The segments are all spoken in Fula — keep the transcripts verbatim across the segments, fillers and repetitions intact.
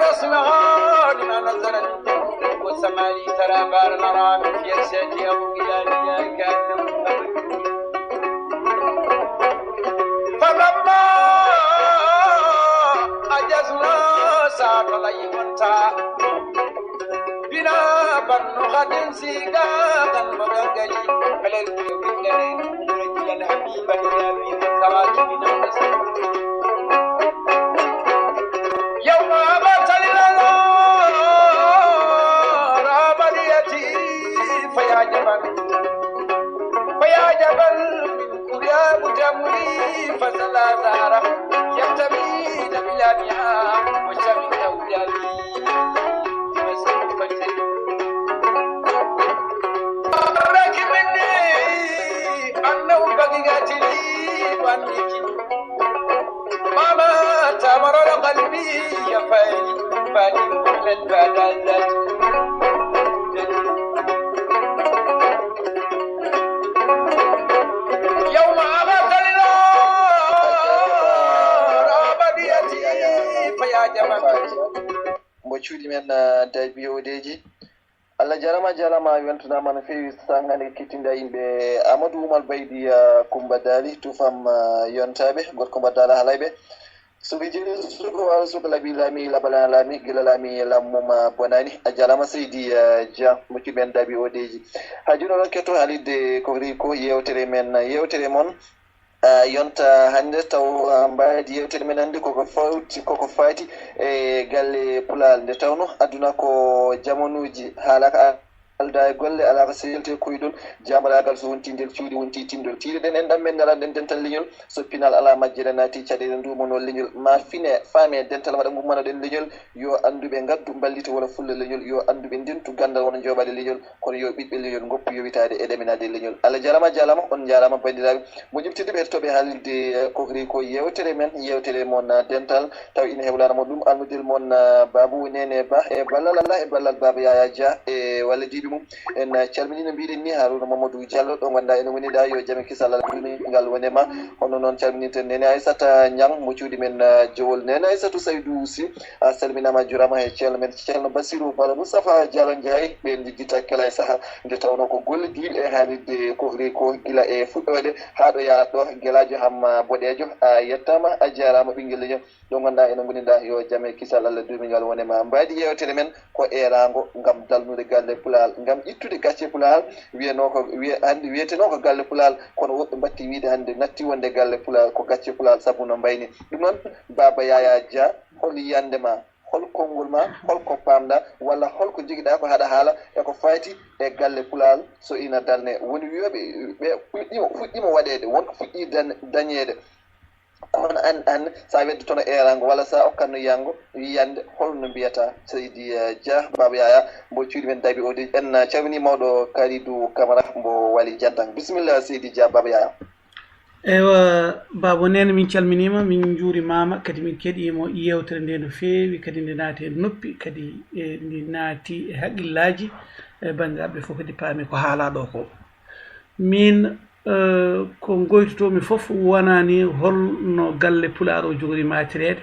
اسمها لما نزل من قبل والسماء ترى بار نرى من فيها شيء أو إلى كأنه فلما أجزنا ساق ليمنتا بنا بن غد سيدا غن مغنغلي على الكل من رجلا حبيبا يا بي كواكب نفسه يوم أبت لنا رابريتي فيا جبل فيا جبل من كرياب جمري فزلا زارا ينتمي بلا مياه وشمي أولادي مسكوفة أبرك مني أنه بقيت لي وأنك Mama tamaro la qalbi ya fai fai lel badal. Yawma aghadha lil abadiyati fa ya jamal. Mbo cuuɗi men, ah, day biyodeeji. Allah jarama, jarama, weltanama no feewi. Sangane kittinde yimɓe Amadou Oumar Baydi, ah, Coumba Dali, tufam, ah, yontaɓe, gorko mbaɗɗa ala halayɓe. Suka jeeri suka wala suka labi lami labala lami gila lami lammuma bonani. A jarama seydi, ah, Dia, mo cuɓen daɓi odeji. Ha jooni oɗon ketto haalirde ko ri ko yewtere men, yewtere mon. Ah, yonta hannde taw, ah, mbaadi yewtere men hannde koko fawti, koko faati e galle Pulaar. Nde tawno aduna ko jamanuuji, haala ka alda e golle, ala ko selte koyɗol, jaambalaagal so wonti nder cuuɗi wonti tinndol. Tiiɗeɗen enɗam men, nelaɗen dental leñol, so pinal ala majjere naati caɗeele nduumanoo leñol. Ma fine, faame dental waɗa ngummanoɗen leñol, yo annduɓe ngaddu mballita wala fulla leñol, yo annduɓe ndentu ganndal wona jooɓaade leñol. Kono yo ɓiɓɓe leñol ngoppu yowitaade e ɗaminaade leñol. Allah jarama, jarama, on jarama banndiraaɓe. Moƴƴo tedduɓe hettotooɓe haalirde, eh, kokri ko yewtere men, yewtere mon, ah, dental. Taw ina hewlano mo ɗum almudel mon, ah, Babou Nene Ba, e ballal Allah, e ballal Baba Yaya Dia, e wallodiiɓe mum. En, ah, calmini no mbiɗen ni Harouna Mamadou Diallo, ɗo ngonɗa ene woni ɗa, yo jam e kisal Allah duumingal wone ma. Hono noon calminirten Nene Aissata Niang mo cuuɗi men, ah, Jowol. Nene Aissatou Saydou Sy, a salminaama, a juuraama e ceerno men, ceerno Bassirou Bala Moustapha Diallo Ndiaye, ɓe njejjita kala e sahaa, nde tawnoo ko gollodiiɓe e haalirde Kohli ko gila e fuɗɗoode haa ɗo yarat ɗo, Gelaajo Hamma Boɗeejo, a yettaama, a jaaraama, ɓinngel leñol, ɗo ngonɗaa ene ngoni ɗaa, yo jam e kisal Allah duumingal wone ma. Mbaadi yeewtere men ko eeraango ngam dalnude galle Pulaar, ngam ittude gacce Pulaar, wiyanoo ko, wiya-, hannde wiyetenoo ko galle Pulaar, kono woɓɓe mbatti wiyde hannde natti wonde galle Pulaar ko gacce Pulaar, sabu no mbayni. Ɗum noon, Baaba Yaya Dia, hol yiyannde ma? Hol konngol ma? Hol ko paamɗa? Walla hol ko njogiɗa ko haɗa haala e ko fayti e galle Pulaar so ina darne? Woni wiyooɓe ɓe fuɗɗiima, fuɗɗiima waɗeede, won ko fuɗɗii dan-, dañeede. Kono aan, aan, so a weddotono eeraango walla so a okkanno yiyango, yiyannde, hol no mbiyata? Seydi, eh, Dia, Baaba Yaya, mbo cuuɗi men daɓi o de. En, eh, calminii mawɗo Kalidou Camara, mbo Wali Jantang. Bisimilla, Seydi Dia, Baaba Yaya. Eywa, Baaba Nene, min calminiima, min njuurimaama, kadi min keɗiima yeewtere nde no feewi, kadi nde naati e noppi, kadi, e, nde naati e haqqillaaji, e, banndiraaɓe fof kadi paami ko haalaa ɗo ko. Miin, eh, ko ngoytotoomi fof wonani hol no galle Pulaar o jogori maatireede,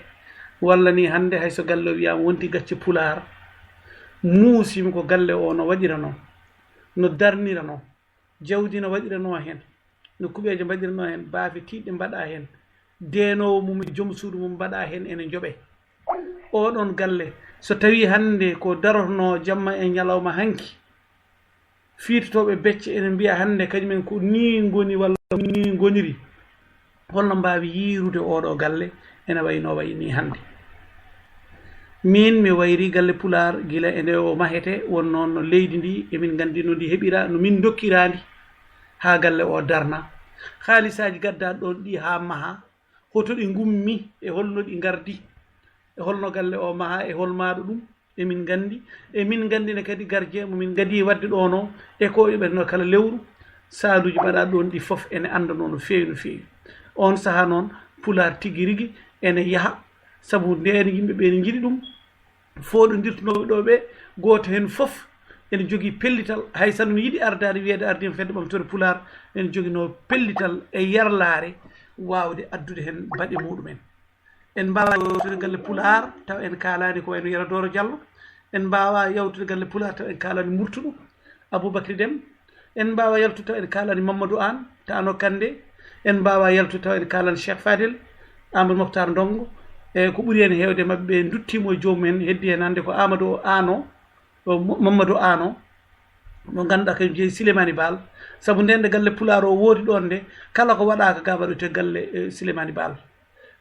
walla ni hannde hay so galle o wiyaama wonti gacce Pulaar, muusiimi ko galle o no waɗiranoo, no darniranoo. Jawdi no waɗiranoo heen, no kuɓeeje mbaɗiranoo heen, baafe tiiɗɗe mbaɗaa heen, deenoowo mum e joom suudu mum mbaɗaa heen ene njoɓee. Ooɗoon galle, so tawii hannde ko darotonoo jamma e ñalawma hanki, fiirtotooɓe becce ene mbiya hannde kañumen ko nii ngoni walla nii ngoniri. Holno mbaawi yiirude ooɗo galle ene wayi no wayi nii hannde? Miin, mi wayrii galle Pulaar gila e nde o mahetee, won noon no leydi ndi, emin nganndi no ndi heɓiraa, no min ndokkiraa ndi, haa galle o darnaa. Haalisaaji gaddaaɗi ɗoon ɗi haa mahaa, hoto ɗi ngummi, e hol no ɗi ngardi, e hol no galle o mahaa, e hol maaɗo ɗum. Emin nganndi, emin nganndi ne kadi gardien mo min ngadii waɗde ɗoon o, e ko yoɓetnoo kala lewru, saaluuji mbaɗaa ɗoon ɗi fof ene anndanoo no feewi, no feewi. Oon sahaa noon, Pulaar tigi rigi ene yaha, sabu ndeen yimɓe ɓe ene njiɗi ɗum, fooɗondirtunooɓe ɗo ɓe, gooto heen fof ene jogii pellital, hay so no yiɗi ardaade wiyeede ardiima fedde ɓamtoore Pulaar, ene joginoo pellital e yarlaare waawde addude heen baɗe muɗum en. En mbaawaa yewtude galle Pulaar taw en kaalaani ko wayno Yero Dooro Jallo. En mbaawaa yewtude galle Pulaar taw en kaalaani Murtuɗo Aboubacry Dem. En mbaawaa yaltude taw en kaalaani Mamadou Aan, Taano Kande. En mbaawaa yaltude taw en kaalaani Cheikh Fadel, Amadou Mokhtar Ndongo. E ko ɓuri heen heewde maɓɓe ɓe nduttiima e joomum en, heddi heen hannde ko Amadou o Aano, o Mo-, Mamadou Aano, mo ngannduɗaa kañum jeyi Silemani Baal. Sabu ndeen nde galle Pulaar o woodi ɗoon nde, kala ko waɗaaka ga waɗoyte galle, e, Silemani Baal.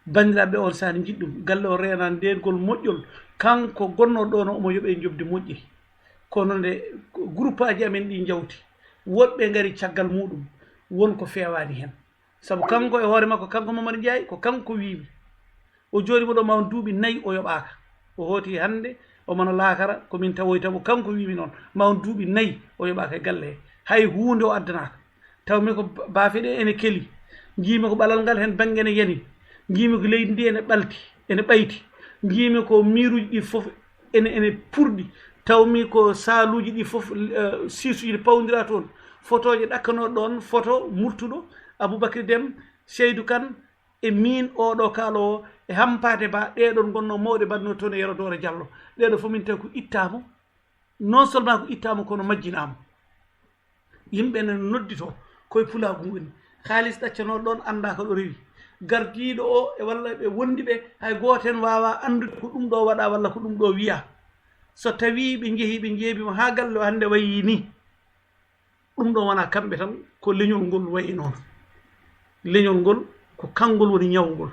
Banndiraaɓe, on saan njiɗ ɗum, galle o reenaani ndeengol moƴƴol, kanko gonnoo ɗoon o, omo yoɓee njoɓdi moƴƴi. Kono nde groupe aji amen ɗi njawti, woɗɓe ngari caggal muɗum, won ko feewaani heen. Sabu kanko e hoore makko, kanko Mamadou Ndiaye, ko kanko wiimi. O jooɗiima ɗo ma won duuɓi nayi o yoɓaaka. O hooti hannde, omo no laakara, ko min tawoyta mo, kanko wiimi noon, ma won duuɓi nayi o yoɓaaka e galle he. Hay huunde o addanaaka. Tawmi ko ba-, baafe ɗe ene keli. Njiimi ko ɓalal ngal heen bannge ene yani. Njiimi ko leydi ndi ene ɓalti, ene ɓayti. Njiimi ko miiruuji ɗi fof ene, ene purɗi. Tawmi ko saaluuji ɗi fof, eh, siisuuji ɗi pawndira toon. Fotooje ɗakkanoo ɗoon, foto Murtuɗo, Aboubacry Dem, Seydou Kane, e miin oɗo kaaloowo, e Hampaate Ba, ɗee ɗoon ngonnoo mawɗe mbaɗnoo toon e Yero Dooro Jallo. Ɗee ɗoo fof min tawi ko ittaama. Non seulement ko ittaama, kono majjinaama. Yimɓe ne nodditoo, koye pulaagu ngoni. Kaalis ɗaccanoo ɗoon anndaa ko ɗo rewi. Gardiiɗo o e walla ɓe wondi ɓe, hay gooto heen waawaa anndude ko ɗum ɗo waɗaa walla ko ɗum ɗo wiyaa. So tawii ɓe njehii, ɓe njeebii mo haa galle o hannde wayi nii. Ɗum ɗo wonaa kamɓe tan, ko leñol ngol wayi noon. Leñol ngol, ko kanngol woni ñawngol.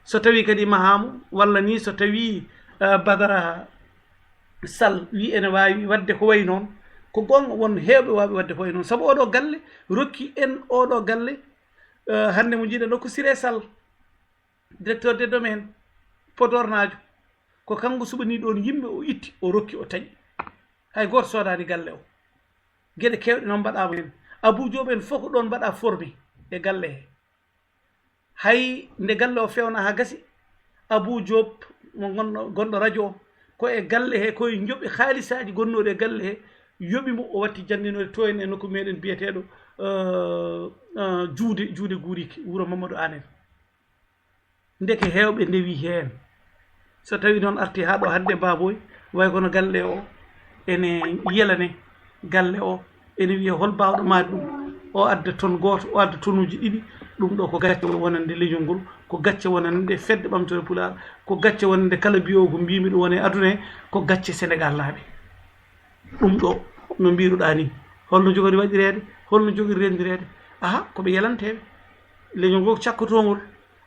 So tawii kadi Mahamu, walla ni so tawii, eh, Badara Sall wi ene waawi waɗde ko wayi noon, ko goonga, won heewɓe waawɓe waɗde ko wayi noon. Sabu oɗo galle rokki en oɗo galle, eh, hannde mo njiɗen ɗo ko Siré Sall, directeur des domaines, Podornaajo. Ko kanko suɓanii ɗoon yimɓe, o itti, o rokki, o taƴi. Hay gooto soodaani galle o. Geɗe keewɗe noon mbaɗaama heen. Abuu Joob en fof ko ɗoon mbaɗaa formé e galle he. Hay nde galle o feewna haa gasi, Abuu Joob mo gonɗo, gonɗo rajo o, ko e galle he, ko e njoɓi haalisaaji gonnooɗi e galle he, yoɓi mo, o watti jannginoyde to en e nokku meɗen biyeteeɗo, eh, eh, Juude, Juude Guuriiki, wuro Mamadou Aan en. Ndeke heewɓe ndewi heen. So tawii noon artii haa ɗo hannde, Baabooy, way kono galle o ene yelane, galle o ene wiya hol baawɗo maayde ɗum, o adda ton gooto, o adda tonuuji ɗiɗi. Ɗum ɗo ko gacce wonande leñol ngol, ko gacce wonande Fedde Ɓamtorde Pulaar, ko gacce wonande kala mbiyoowo ko mbiimi ɗum woni e aduna he, ko gacce Senegaalnaaɓe. Ɗum ɗo, no mbiiruɗaa ni, holno jogori waɗireede, holno jogori renndireede? Aha, ko ɓe yelanteeɓe. Leñol ngol ko cakkotoongol,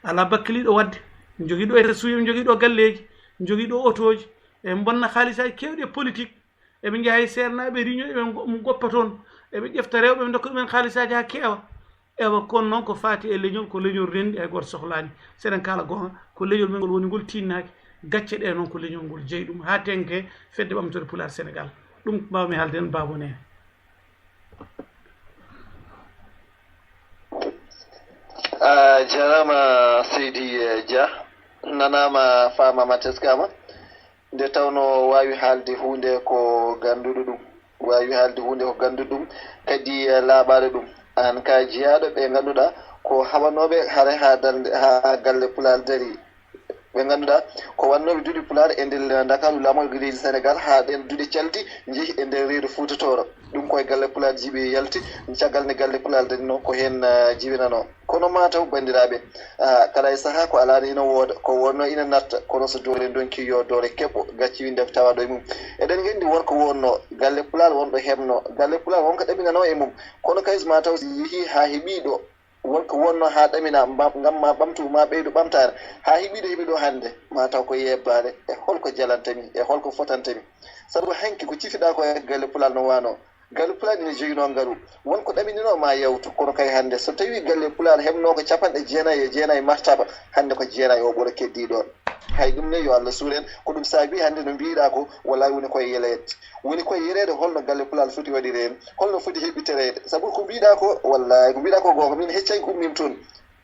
alaa bakkiliiɗo waɗde. Njogii ɗo état civil, njogii ɗo galleeji, njogii ɗo otooji, eɓe mbonna haalisaaji keewɗi e politique. Eɓe njaha e seernaaɓe réunion, eɓe ngo-, goppa toon, eɓe ƴefta rewɓe, ɓe ndokka ɗumen haalisaaji haa keewa. Ewa, kono noon ko faati e leñol, ko leñol renndi, hay gooto sohlaani. So eɗen kaala goonga, ko leñol men ngol woni ngol tiinnaaki. Gacce ɗe noon ko leñol ngol jeyi ɗum, haa teŋke Fedde Ɓamtorde Pulaar Senegaal. Ɗum ko mbaawmi haalde heen, Baabo Neene. A jaaraama, Seydi, eh, Dia. Nanaama, faamaama, teskaama. Nde tawnoo waawi haalde huunde ko gannduɗo ɗum, waawi haalde huunde ko gannduɗo ɗum, kadi, eh, laaɓaade ɗum. Aan ka jiyaaɗo ɓe ngannduɗaa ko haɓanooɓe hare haa darnde, haa galle Pulaar darii. Ɓe ngannduɗaa ko wannooɓe duɗe Pulaar e nder Ndakaaru, laamorgo leydi Senegaal, haa ɗeen duɗe calti, njehi e nder reedu Fuuta Tooro. Ɗum ko e galle Pulaar jiiɓi yalti, caggal nde galle Pulaar darinoo, ko heen, ah, jibinanoo. Kono maa taw, banndiraaɓe, ah, kala e sahaa ko alaa ne ina wooda, ko wonnoo ina natta, kono so doole ndonkii yo doole keɓɓo, gacci winde ko tawaa ɗo e mum. Eɗen nganndi won ko wonnoo, galle Pulaar won ɗo heɓnoo, galle Pulaar won ko ɗaminanoo e mum, kono kay so maa taw so yehii haa heɓii ɗo, won ko wonnoo haa ɗaminaa, mba-, ngam maa ɓamtu, maa ɓeydu ɓamtaare, haa heɓii ɗo heɓii ɗo hannde, maa taw ko yebbaade, e hol ko jalanta mi, e hol ko fotanta mi. Sabu hanki ko cifiɗaa ko e galle Pulaar no waanoo. Galle Pulaar ina joginoo ngalu. Won ko ɗamininoo maa yawtu, kono kay hannde, so tawii galle Pulaar heɓnoo ko capanɗe jeenayi e jeenayi martaba, hannde ko jeenayi o ɓura keddii ɗoon. Hay ɗum ne, yo Allah suur en, ko ɗum saabii hannde no mbiiɗaa ko, wallaahi woni koye yeleede. Woni koye yeleede holno galle Pulaar foti waɗireede, holno foti heɓɓitereede. Sabu ko mbiiɗaa ko, wallaahi ko mbiiɗaa ko goonga, min heccay ko ummiimi toon.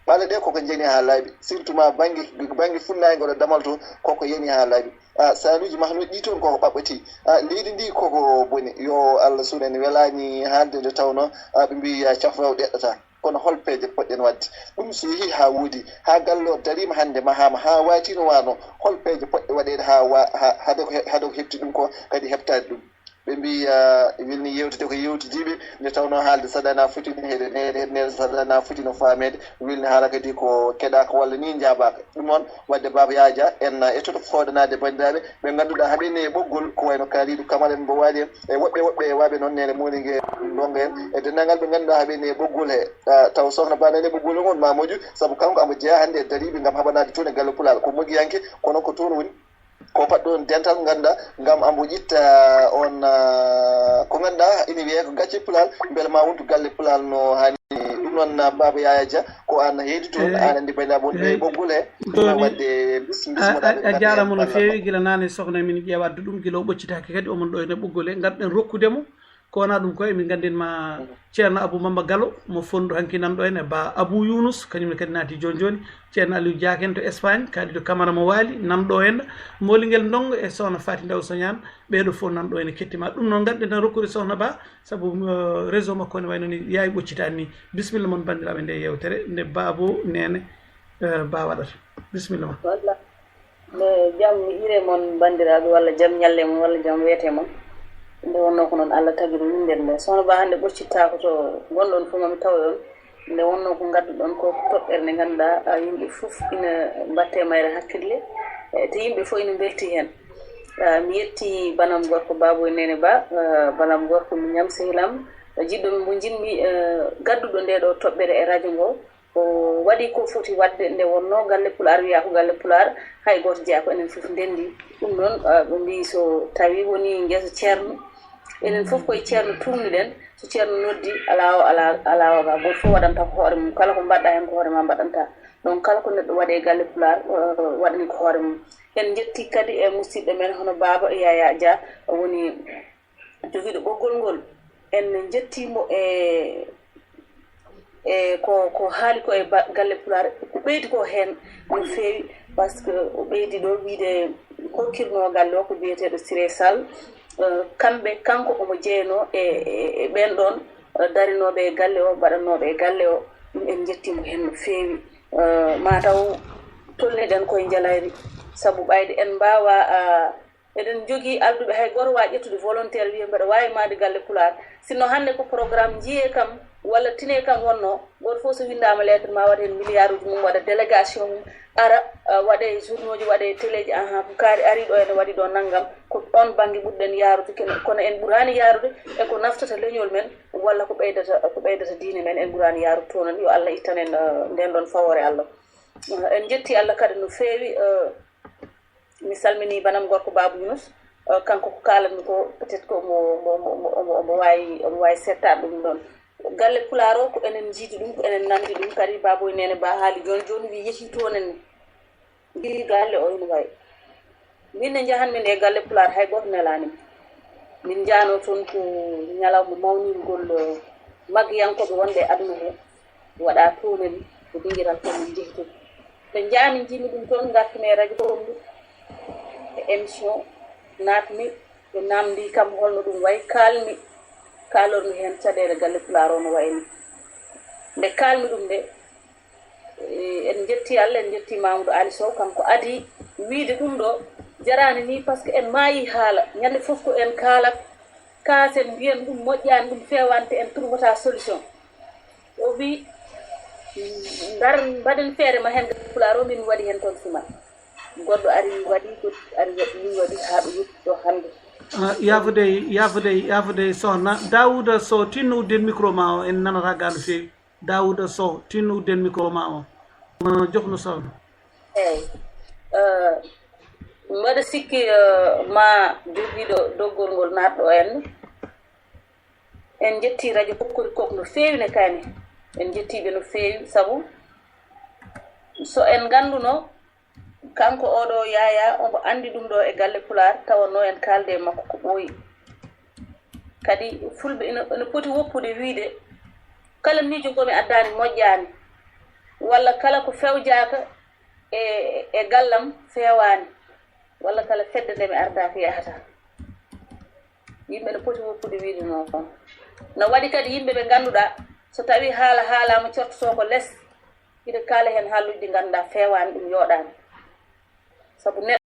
Ɓaleeɓe ɓee koko njani haa laaɓi, surtout ma bannge, bannge funnaange ɗo damal to, koko yani haa laaɓi. A, saaluuji mahnuuji ɗi toon koko ɓaɓɓatii. A, leydi ndi koko boni, yo Allah suur en, welaani haalde nde tawnoo, a, ɓe mbiyi ya cafroowo ɗeɗɗataa. kono hol peeje poɗɗen waɗde? Ɗum so yehii haa woodi, haa galle o dariima hannde, mahaama haa wayti no waano, hol peeje poɗɗe waɗeede haa wa-, haa, hade ko he-, hade ko heɓti ɗum ko kadi heɓtaade ɗum? Ɓe mbiyi, ah, welni yewtide ko yewtidiiɓe, nde tawnoo haalde saɗa na foti ne heɗe neede, heɗe neede saɗa na foti no faameede, welni haala kadi ko keɗaaka walla ni njaabaaka. Ɗum noon, waɗde Baaba Yaaja, en, ah, ettoto fooɗanaade banndiraaɓe ɓe ngannduɗaa haɓe ne e ɓoggol, ko wayno Kalidou Camara en, mbo waali en, e woɓɓe woɓɓe e waaɓe noon, Neene Moninge Ndongo en, e denndaangal ɓe ngannduɗaa haɓe ne e ɓoggol he. Ah, taw sohna Ba nani ɓoggol ngol ma moƴƴu, sabu kanko amo jeyaa hannde e dariiɓe ngam haɓanaade toon e galle Pulaar. Ko mogiyanke, kono ko toon woni. Ko paɗɗo on dental ngannda ngam ambo ƴitta on, ah, ko ngannda ina wiyee ko gacce Pulaar, mbele ma wontu galle Pulaar no haani. Ɗum noon, ah, Baaba Yaya Dia, ko an heedi toon, eh, an anndi banndiraaɓe wonɓe, eh, e ɓoggol he. Jooni, waɗde bis-, a, bismillaahi a, a jaaraama no feewi, gila naane sohna min ƴeewa addu ɗum, gila o ɓoccitaaki kadi, omon ɗo ene ɓoggol he, ngarɗen rokkude mo. Ko wonaa ɗum ko emin nganndin ma Ceerno Abou Mamba Gallo, mo Fondu hanki nan ɗo en e Ba Abou Younous, kañum ne kadi naati jooni jooni. Ceerno Aliou Diaken to Espagne, Kalidou Camara mo waali, nan ɗo en. Moolingel Ndongo e Sohna Fati Ndaw Soñaan, ɓee ɗo fof nan ɗo en e kettima. Ɗum noon, ngarɗen tan rokkude Sohna Ba, sabu, eh, réseau makko ne wayno ni yaawi ɓoccitaani ni. Bisimilla mon banndiraaɓe nde yewtere, nde Ba Abou Neene, eh, Ba waɗata. Bisimilla ma. Walla. Nde jam hiire mon, banndiraaɓe, walla jam ñalle mon, walla jam weete mon. Nde wonnoo ko noon Allah tagiri min nder nde. Sohna Ba hannde ɓoccittaako to ngonɗon fof, mami taw ɗon. Nde wonnoo ko ngadduɗon ko toɓɓere nde ngannduɗaa, ah, yimɓe fof ina mbatte mayre hakkille, eh, te yimɓe fof ina mbelti heen. Ah, mi yetti banam gorko Baboy Nene Ba, ah, banam gorko mi ñam sehilam, ah, jiɗɗo mo njiɗmi, ah, gadduɗo nde ɗo toɓɓere e radio ngo. O waɗi ko foti waɗde, nde wonnoo galle Pulaar wiyaa ko galle Pulaar, hay gooto jeyaa ko enen fof ndenndi. Ɗum noon, ah, ɓe mbiyi so tawii wonii ngesa ceerno, enen fof koye ceerno tuugnuɗen. So ceerno noddi, alaa o, alaa, alaa o, gooto fof waɗanta ko hoore mum. Kala ko mbaɗɗaa heen ko hoore ma mbaɗanta. Donc kala ko neɗɗo waɗi e galle Pulaar, ah, waɗani ko hoore mum. En njetti kadi e musidɗo men hono Baaba Yaya Dia, woni jogiiɗo ɓoggol ngol. En njettii mo e, e ko, ko haali ko e ba-, galle Pulaar, ko ɓeydi ko heen no feewi, par ce que o ɓeydi ɗo wiyde hokkirnoo galle o ko biyeteeɗo Siré Sall. Eh, kamɓe, kanko omo jeyanoo e, e, e ɓeen ɗoon, eh, darinooɓe e galle o, mbaɗanooɓe e galle o. Ɗum en njettii mo heen no feewi. Eh, mataw tolniɗen koye njalayri, sabu ɓayde en mbaawaa, ah, eɗen njogii alɗuɓe, hay gooto waawaa ƴettude volontaire wiya mbeɗa waawi maayde galle Pulaar. Sinno hannde ko programme njiyee kam walla tinee kam wonnoo, gooto fof so winndaama lettre ma waɗ heen miliyaaruuji mum, waɗa délégation mum, ara, ah, waɗe journaux ji, waɗe télé ji, ahan, ko kaari arii ɗo ene waɗi ɗo nanngam, ko oon bannge ɓurɗen yaarude, kene, kono en ɓuraani yaarude e ko naftata leñol men walla ko ɓeydata, ko ɓeydata diine men, en ɓuraani yaarude toon. Yo Allah ittan en, ah, ndeen ɗoon fawoore Allah. Ah, en njettii Allah kadi no feewi, ah, Mi salminii banam gorko Baaba Yunus, eh, kanko ko kaalatmi ko, peut-être ko omo, omo, omo, omo, omo waawi, omo waawi seettaade ɗum ɗoon. Galle Pulaar o, ko enen njiidi ɗum, ko enen nanndi ɗum kadi. Baaba o Neene Ba haali jooni jooni, wi yehi toon en, njiidi galle o ene wayi. Min ne njahanmi nde galle Pulaar, hay gooto nelaani mi. Min njahanoo toon ko ñalawma mawningol, eh, maggiyankooɓe wonɓe e aduna he, waɗa toonani ko dingiral ko min njehi toon. Ɓe njaami, njiimi ɗum toon, ngartumi e radio Konndu e émission, naatmi, ɓe naamndi kam holno ɗum wayi, kaalmi, kaalormi heen caɗeele galle Pulaar o no wayi ni. Nde kaalmi ɗum nde, eh, en njetti Allah, en njetti Mamoudou Ali Sow, kanko adii wiide ɗum ɗo jaraani ni, par ce que en maayi haala, ñande fof ko en kaalat, kaasen, mbiyen ɗum moƴƴaani, ɗum feewaani, te en turbotaa solution. O wi, "Ngar, mbaɗen feere ma heen Pulaar o, min waɗi heen toon suman." Goɗɗo ari, waɗi, goɗɗo ari, waɗi, min waɗi haa ɗo yetti ɗo hannde. Ah, yaafude, yaafude, yaafude, sohna. Daouda Sow, tinno udden micro ma o, en nanata ga no feewi. Daouda Sow, tinno udden micro ma o. Kono jofno sohna. Eey. Eh, mbaɗa sikki, eh, ma jogiiɗo doggol ngol naatɗo en. En njetti radio Kokkori Kok no feewi ne kani. En njetti ɓe no feewi, sabu so en ngannduno kanko oɗo Yaya, omo anndi ɗum ɗo e galle Pulaar, tawanno en kaalde e makko ko ɓooyi. Kadi Fulɓe ina, ina poti woppude wiide, kala miijo ngo mi addaani moƴƴaani, walla kala ko fewjaaka e, e gallam feewaani, walla kala fedde nde mi ardaaki yahata. Yimɓe no poti woppude wiide noon. No waɗi kadi yimɓe ɓe ngannduɗaa, So tawii haala haalaama, cortotoo ko les, hiɗa kaala heen haalluuji ɗi ngannduɗaa feewaani, ɗum yooɗaani. Sabu neɗɗo